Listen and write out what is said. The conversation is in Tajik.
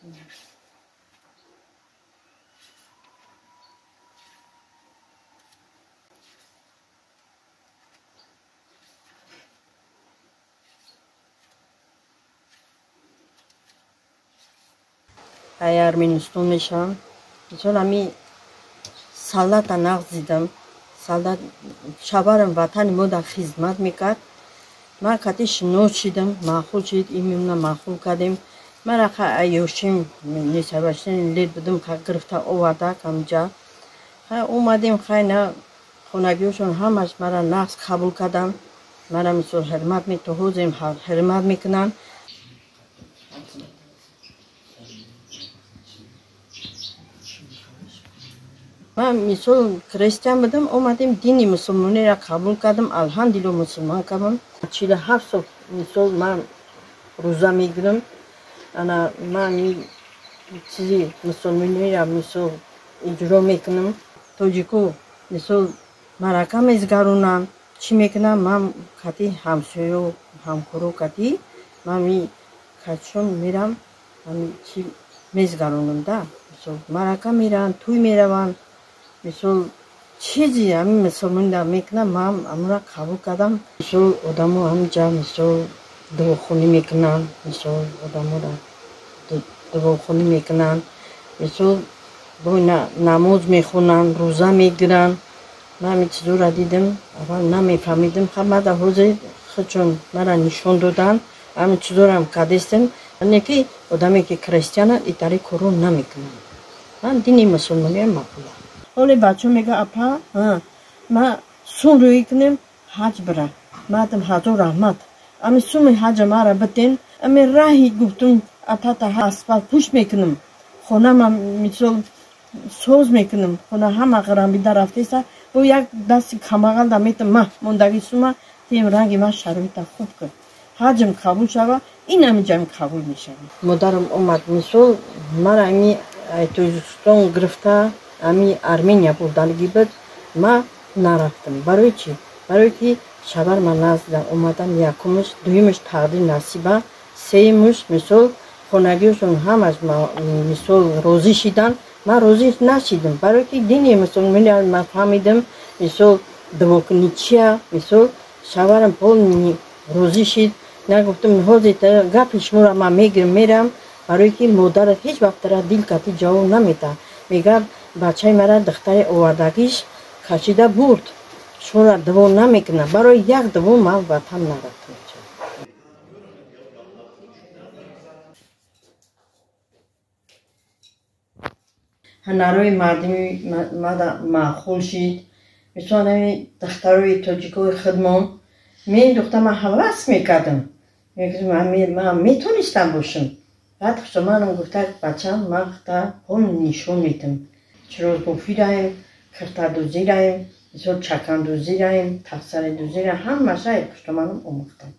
Ай Арменистон мешавам. Мисол ами солдата нағз дидам. Солдат шаварам ватани мо дар хизмат мекард. Ман кати шинос шидам, маъқул шид, имимна маъқул кардем. Ман рақа ёшим несабашни лет будам, ха гирифта оварда камҷа. Ха омадем, хай на хонагиёшон ҳамаш мара нағз қабул кардам. Мара мисол ҳурмат то ҳозирем ҳурмат мекунанд. Ман мисол христиан будам, омадем дини мусулмониро қабул кардам, алҳамдулилло мусулмон кардам. 47 сол мисол ман рӯза мегирам. Ана ман чизи мусулмониро мисол иҷро мекунам. Тоҷико мисол марака мезгаронанд, чӣ мекунам? Ман кати ҳамсоё, ҳамкоро кати ман ми катишон мерам, чи мезгаронам да. Мисол марака мераванд, тӯй мераванд. Мисол чизи ҳамин мусулмонда мекунам, ман амра қабул кардам. Мисол одамо ҳамҷа мисол дуохонӣ мекунанд, мисол одаморо дуохонӣ мекунанд, мисол бо намоз мехонанд, рӯза мегиранд. Ман ҳамин чизоро дидам, аввал намефаҳмидам. Ха мада ҳозир худшон мара нишон доданд, ҳамин чизорам кардестем. Не ки одаме ки христиананд итари корро намекунанд. Ман дини мусулмониам маъқулам. Ҳоле бачаҳо мегӯяд, апа, ма сум рӯӣ кунем, ҳаҷ бира. Мадам ҳазор раҳмат. Ами суми ҳаҷа мара битен, ами раҳи гуфтум атата асфалт пӯш мекунам. Хонама мисол соз мекунам. Хона ҳама ғарамбида рафтеса, бо як дасти камағал да метам, ма мондаги сума тем ранги ма шароита хуб кун. Ҳаҷм қабул шава, ин ҳамиҷам қабул мешава. Модарам омад мисол мара ами Тоҷикистон гирифта ами Армения бурданги буд, ма нарафтам. Барои чӣ? Барое ки шавар ма назда омадам, якумш, дуюмш тақдир насиба, сеюмш мисол хонагиёшон ҳамаш мисол розӣ шидан, ман розӣ нашидам. Барое ки дини мусулмониро ман фаҳмидам, мисол дуокунӣ чия, мисол шаварам полни розӣ шид. Нагуфтам ҳозир гапи шуморо ман мегирам, мерам, барое ки модарат ҳеҷ вақт тара дил кати ҷавоб намедиҳад. Мегӯяд бачаи мара духтари овардагиш кашида бурд, шуморо дуо намекунад. Барои як дуо ман ватан нарафтам. Ҳунарҳои мардуми мада маъқул шид. Мисол ҳамин духтарои тоҷикои худмон мендухта, ман ҳавас мекардам. Мегуфтам ман метонистам бошам. Баъд хусоманам гуфта бачам ман хта ҳол нишон медам. Чирозбофираем, киртадӯзираем, мисол чакандӯзираем, тафсаридӯзираем, ҳамаша хусоманам омӯхтам.